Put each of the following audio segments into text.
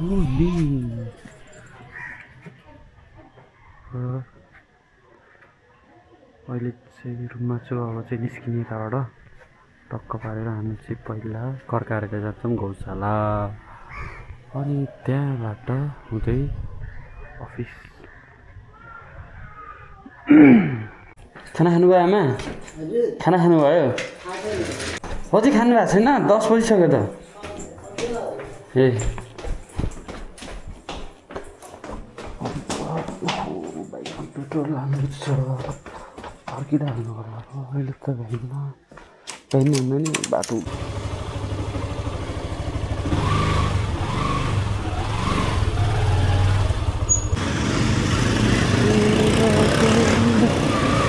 अहिले चाहिँ रुममा छु। अब चाहिँ निस्किने यताबाट टक्क पारेर हामी चाहिँ पहिला कर्काएर जान्छौँ गौशाला, अनि त्यहाँबाट हुँदै अफिस। खाना खानुभयो आमा? खाना खानुभयो? अझै खानु भएको छैन? 10 बजिसक्यो त। ए बाइकमा पेट्रोल लानु छ, फर्किँदा हाल्नु होला। अहिले त भ्याइन्न नि बाटो।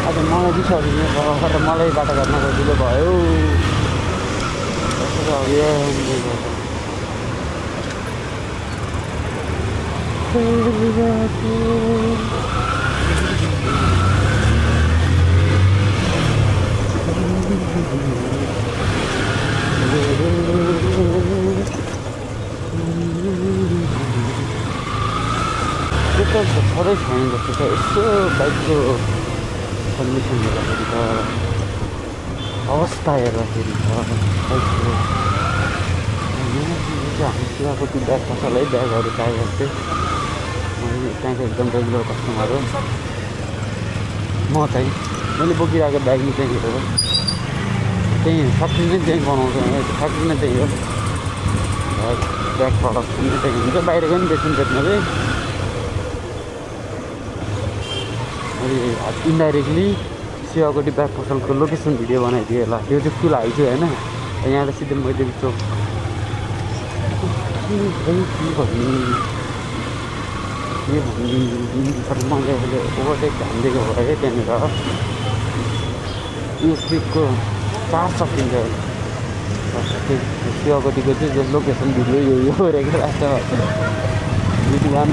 आज मलाई बिसाउने भएर मलाई बाटो घरमा गइदिनु भयो। पेट्रोल त सधैँ छैन जस्तो छ। यसो बाइकको कन्डिसन हेर्दाखेरि त, अवस्था हेर्दाखेरि त बाइकको हामी सिवाको त्यो ब्याग पसलै ब्यागहरू चाहिएको चाहिँ मैले त्यहाँको एकदम रेगुलर कस्टमर हो म चाहिँ। मैले बोकिरहेको ब्याग नि त्यही हो, त्यही फ्याक्ट्री नै त्यही बनाउँछ, फ्याक्ट्री नै त्यही हो। ब्याग प्रडक्ट पनि त्यही हुन्छ, बाहिरको पनि बेच्नु बेच्न चाहिँ। मैले इन्डाइरेक्टली सिवाकोटी ब्याग पसलको लोकेसन भिडियो बनाइदिएँ होला, त्यो चाहिँ फुल हाल्छु होइन। यहाँबाट सिधै मैदेवी चोक मैले अहिले ओभरटेक हानिदिएको भए त्यहाँनिर यो ट्रिपको चार्ज सकिन्छ। सिवाकोटीको चाहिँ लोकेसन भिडियो यो हेरेको लाग्छ।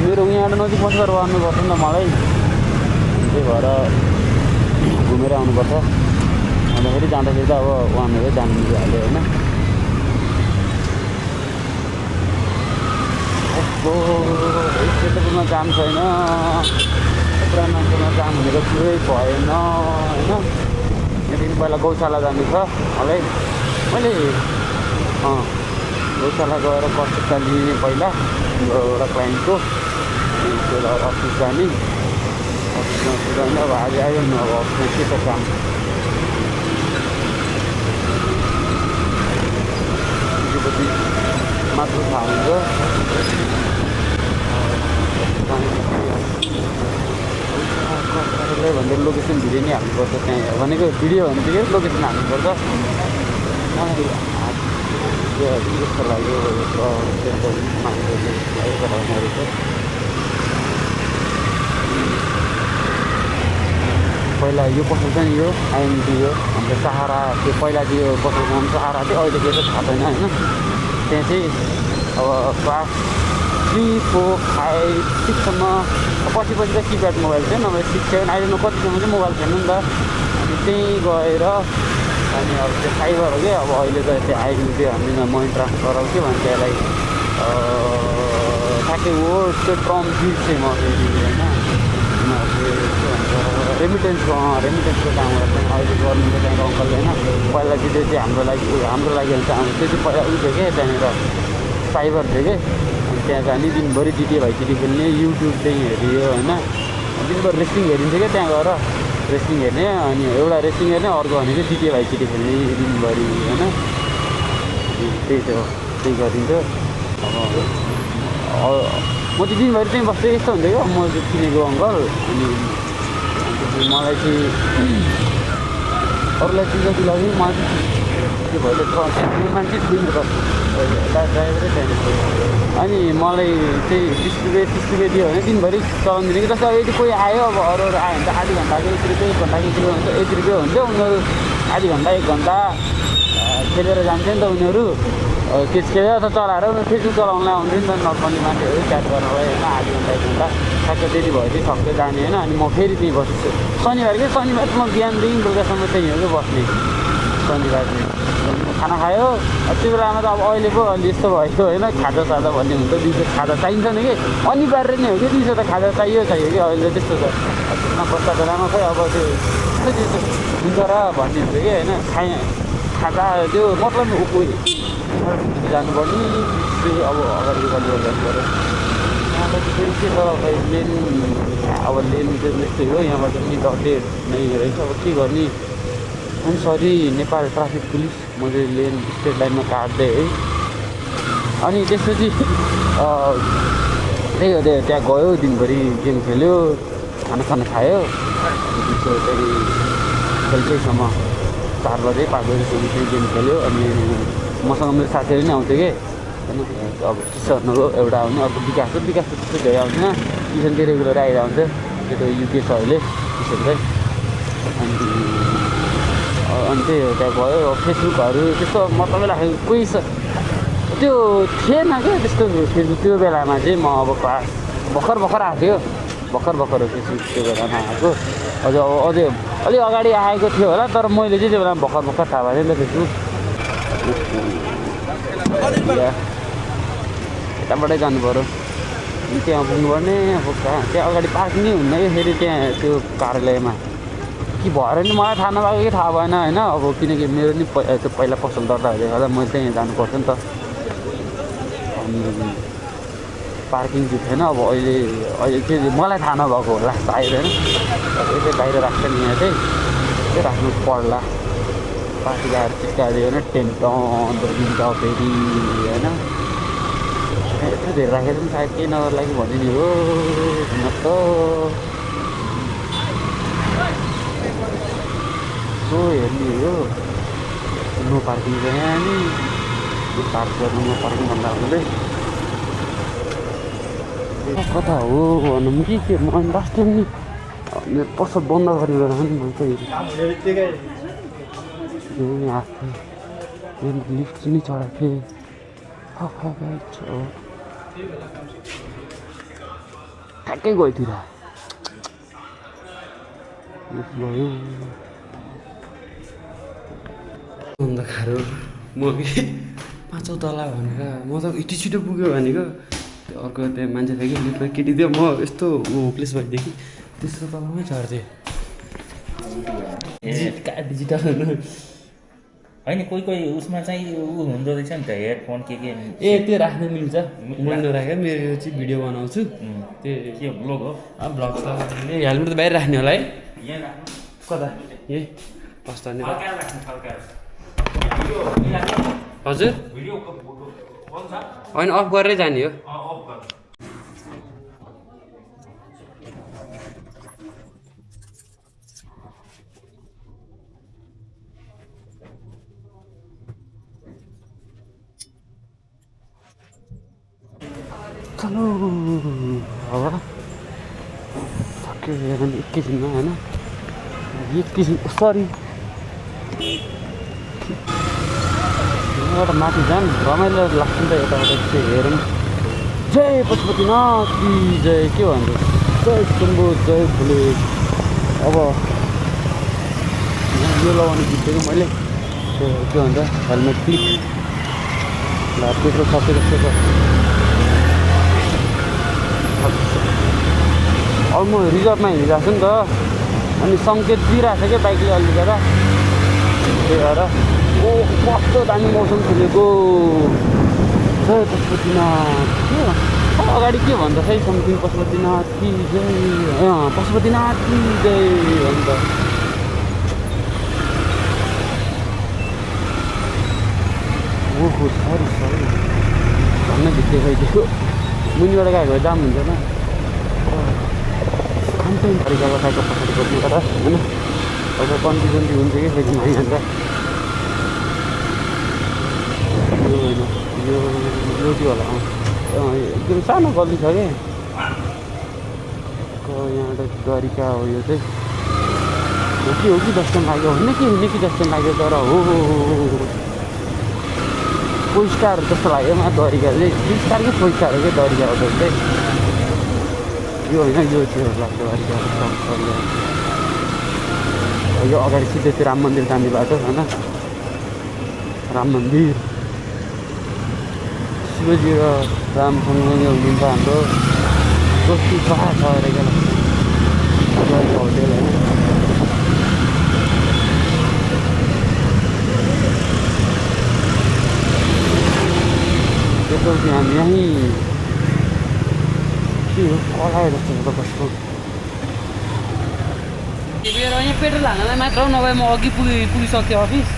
मेरो यहाँबाट नजिक बसेर आउनुपर्छ नि त मलाई, त्यही भएर घुमेर आउनुपर्छ। अन्तखेरि जाँदाखेरि त अब वहाँनिर जानु मिलिहाल्यो होइन। सेटोपुरमा जाम छैन, पुरा मान्छेमा जाम भनेको पुरै भएन होइन। यहाँदेखि पहिला गौशाला जानु छ मलाई। मैले गौशाला गएर कस्टका लिने पहिला एउटा क्लाइन्टको, त्यसलाई अफिस जाने। अफिसमा पुऱ्याउनु अब आज आयो नि, अब अफिसमा के छ काम। त्यसपछि मात्र थाहा हुन्छ। भन्दा लोकेसन भिडियो नै हाल्नुपर्छ त्यहाँ भनेको, भिडियो भनेदेखि लोकेसन हाल्नुपर्छ। मलाई यस्तो लाग्यो पहिला यो पसल चाहिँ यो आइएनडी हो हाम्रो सहारा। त्यो पहिला त्यो पसलको नाम सहारा थियो, अहिले के चाहिँ थाहा छैन होइन। त्यहाँ चाहिँ अब क्लास 3, 4, 5, 6सम्म पछि त किप्याड मोबाइल थियो, नभए 6, 7 अहिले कतिसम्म चाहिँ मोबाइल थिएन नि त। अनि त्यहीँ गएर अनि अब त्यो फाइबर हो क्या। अब अहिले त त्यो आइएनडी हामीले मनी ट्रान्सफर हो के भन्छ त्यसलाई, ठ्याक्कै हो त्यो ट्रम बिर्सेँ म फेरि होइन। रेमिटेन्सको काम गर्छ अहिले गर्नुको त्यहाँको अङ्कलले होइन। पहिला चाहिँ त्यो चाहिँ हाम्रो लागि हुन्छ, त्यो चाहिँ पहिला उयो थियो क्या, त्यहाँनिर फाइबर थियो कि। अनि त्यहाँ जाने दिनभरि जिटिए भाइसिटी खेल्ने, युट्युब चाहिँ हेरियो होइन। दिनभरि रेस्लिङ हेरिन्थ्यो क्या त्यहाँ गएर, रेस्लिङ हेर्ने। अनि एउटा रेस्लिङ हेर्ने, अर्को भनेको जिटिए भाइसिटी खेल्ने दिनभरि होइन। त्यही थियो, त्यही गरिन्थ्यो। अब म चाहिँ दिनभरि चाहिँ बस्दै यस्तो हुन्थ्यो क्या, म चाहिँ चिनेको अङ्कल। अनि मलाई चाहिँ अरूलाई चिन्दाको लागि मलाई चाहिँ त्यो भइले मान्छे चिन्नु पर्छ ड्राइभरै त्यहाँनिर। अनि मलाई चाहिँ 30 रुपियाँ दियो भने दिनभरि चलाउनु दिने कि। जस्तो यदि कोही आयो, अब अरू आयो भने त आधी घन्टाको 1 रुपियाँ, 1 घन्टाको 1 रुपियाँ हुन्छ, 1 रुपियाँ हुन्थ्यो। उनीहरू आधी घन्टा 1 घन्टा खेलेर जान्थ्यो नि त उनीहरू। खेलेर त चलाएर उनीहरू फेसबुक चलाउनलाई आउँथ्यो नि त, नर्मली मान्छेहरू च्याट गर्नलाई होइन। आधी घन्टा 1 घन्टा ठ्याक्क त्यति भएपछि सक्दै जाने होइन। अनि म फेरि त्यहीँ बस्छु शनिबार के, शनिबार म बिहानदेखि बेलुकासम्म त्यहीँ हो क्या बस्ने। शनिबार खाना खायो त्यो बेलामा त अब अहिले पो अलि यस्तो भयो होइन खाजा साजा भन्ने हुन्छ दिउँसो खाजा चाहिन्छ नि कि अनिवार्य नै हो कि दिउँसो त खाजा चाहियो कि अहिले त्यस्तो छ बस्दा बेलामा खोइ अब त्यो त्यस्तो हुन्छ र भन्ने हुन्छ कि होइन खाजा त्यो मतलब जानुपर्ने अब अगाडि गर्नु पऱ्यो यहाँबाट फेरि के छ खै लेन अब लेन चाहिँ यस्तै हो यहाँबाट पनि डटे नै रहेछ अब के गर्ने अनि सरी नेपाल ट्राफिक पुलिस मैले लेन स्ट्रेट लाइनमा काट्दै है अनि त्यसपछि त्यही हो त्यहाँ गयो दिनभरि गेम खेल्यो खाना खायो त्यसो फेरि बेलुकैसम्म 4 बजे 5 बजीसम्म फेरि गेम खेल्यो अनि मसँग मेरो साथीहरू नै आउँथ्यो कि होइन अब किसनहरू हो एउटा आउने अर्को विकास त्यस्तो धेरै आउँथेन किसन चाहिँ रेगुलर आएर आउँथ्यो त्यो त युके छ अहिले किसन चाहिँ अनि त्यही हो त्यहाँ गयो फेसबुकहरू त्यस्तो मतलबै लाग्यो कोही त्यो थिएन क्या त्यस्तो फेसबुक त्यो बेलामा चाहिँ म अब क्लास भर्खर आएको थियो भर्खर हो फेसबुक त्यो बेलामा आएको अझै अलिक अगाडि आएको थियो होला तर मैले चाहिँ त्यो बेलामा भर्खर थाहा भयो नि त फेसबुक यताबाटै जानु पऱ्यो त्यहाँ पुग्नुपर्ने अब त्यहाँ अगाडि पार्किङै हुन्न कि फेरि त्यहाँ त्यो कार्यालयमा के भएर नि मलाई थाहा नभएको कि थाहा भएन होइन अब किनकि मेरो नि त्यो पहिला पसल दर्ता हुँदै गर्दा मैले त्यहीँ जानुपर्छ नि त अनि पार्किङ चाहिँ थिएन अब अहिले चाहिँ मलाई थाहा नभएको होला सायद होइन यतै बाहिर राख्छ नि यहाँ चाहिँ राख्नु पर्ला पार्टी आएर चिस्कायो होइन टेन्टन दिन्छ फेरि होइन यत्रो धेरै राखेर पनि सायद केही नगर्ला कि भन्ने नि हो न त सो हेर्ने हो नो पार्किङ छ यहाँ नि पार्क गर्नु नो पार्किङ भन्दा हुँदै कता हो भनौँ कि के म लास्ट टाइम नि मेरो पसल बन्द गरेर नि मैले लिफ्ट चाहिँ नि चढाएको थिएँ ठ्याक्कै गएतिर गयो अन्धकार म कि 5औँ तला भनेर म त यति छिटो पुग्यो भनेको अर्को त्यहाँ मान्छे थियो कि लिफ्टमा केटी थियो म यस्तो होपलेस भइदिएँ कि त्यसको तलमै चढ्थेँ डिजिटल होइन कोही उसमा चाहिँ हुँदो रहेछ नि त हेडफोन के ए त्यो राख्न मिल्छ मैले राखेँ मेरो यो चाहिँ भिडियो बनाउँछु त्यो के ब्लग हो ब्लग त हेलमेट त बाहिर राख्ने होला है यहाँ राख्नु कता यही कस्तो नि हजुर हजुर होइन अफ गरेरै जाने हो चलो अब सक्यो एकैछिनमा होइन एकैछिन सरी यहाँबाट माथि जान रमाइलो लाग्छ नि त यताबाट चाहिँ हेरौँ जय पशुपतिनाथ कि जय के भन्छ जय शम्भु जय भोले अब यहाँ यो लगाउनु बिर्सेको मैले त्यो के भन्छ हेलमेट क्लिप ल त्यत्रो सबै जस्तो छ अब म रिजर्भमा हिँडिरहेको छु नि त अनि सङ्केत दिइरहेको छ क्या बाइकले अलि गर्दा त्यही भएर ओ कस्तो दामी मौसम खुलेको जय पशुपतिनाथ अगाडि के भन्छ खै समथिङ पशुपतिनाथ कि जय पशुपतिनाथ कि जय भन्छ ओहो सरी भन्न भित्रै भइदिएको मुनिबाट गएको जाम हुँदैन खान्छौँ तरिकाको खाएको पछाडि बस्नु तर होइन अब कन्ती हुन्छ कि फेरि भइहाल्छ यो होइन यो चाहिँ होला एकदम सानो गल्ली छ कि यहाँबाट द्वारिका हो यो चाहिँ हो कि जस्तो लाग्यो होइन कि हुने कि जस्तो लाग्यो तर हो 4 स्टार जस्तो लाग्यो मलाई द्वारिका चाहिँ 3 स्टार कि 4 स्टार हो क्या द्वारिका होटल चाहिँ यो होइन यो चाहिँ होला द्वारिका यो अगाडि सिधै त्यो राम मन्दिर जाने बाटो होइन राम मन्दिर शिवजी र राम सँगसँगै हुनुहुन्छ हाम्रो दोस्ती छ अरे क्या होटेल होइन त्यसपछि हामी यहीँ के हो कलायो जस्तो छ त कस्तो यहाँ पेट्रोल हाल्नलाई मात्र नभए म अघि पुगिसक्थेँ अफिस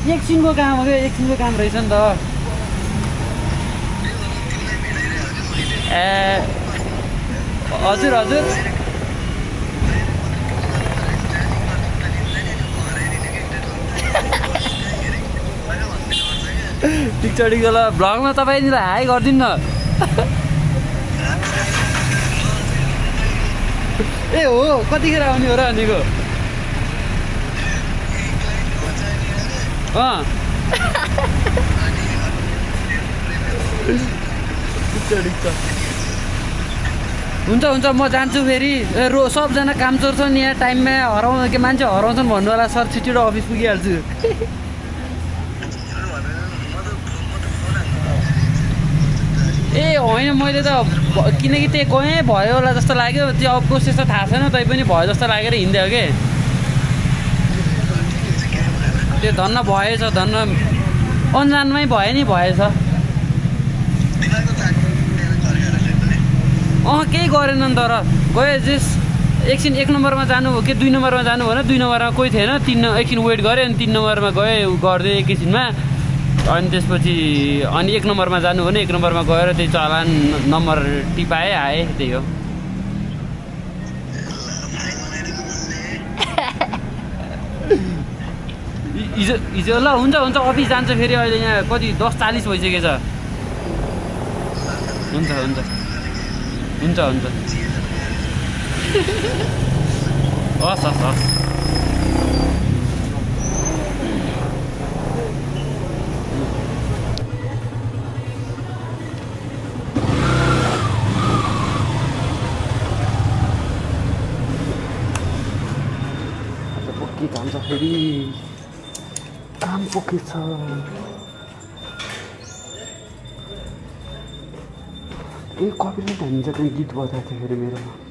एकछिनको काम हो क्या एकछिनको काम रहेछ नि त ए हजुर हजुर ठिक छ ल भ्लगमा तपाईँनिर हाई गरिदिनु न ए हो कतिखेर आउने हो र भनेको ठिक छ हुन्छ हुन्छ म जान्छु फेरि सबजना कामचोर छन् यहाँ टाइममा के मान्छे हराउँछन् भन्नु होला सर छिटो अफिस पुगिहाल्छु ए होइन मैले त किनकि त्यो गएँ भयो होला जस्तो लाग्यो त्यो अब प्रोसेस त थाहा छैन तैपनि भयो जस्तो लागेर हिँड्दै हो कि त्यो धन्न भएछ धन्न अन्जानमै भयो नि भएछ केही गरेन नि तर गयो जेस एकछिन 1 नम्बरमा जानु हो कि 2 नम्बरमा जानु हो र 2 नम्बरमा कोही थिएन एकछिन वेट गरेँ अनि 3 नम्बरमा गएँ गर्दै एकैछिनमा अनि त्यसपछि अनि 1 नम्बरमा जानु हो भने 1 नम्बरमा गएर त्यही चलान नम्बर टिपाएँ आएँ त्यही हो हिजो ल हुन्छ हुन्छ अफिस जान्छ फेरि अहिले यहाँ कति 10:40 भइसकेछ हुन्छ हुन्छ हुन्छ हुन्छ हस् हस् हस् के जान्छ फेरि काम पोके छ ए कपिराइट हानिन्छ त्यो गीत बजाएको थियो फेरि मेरोमा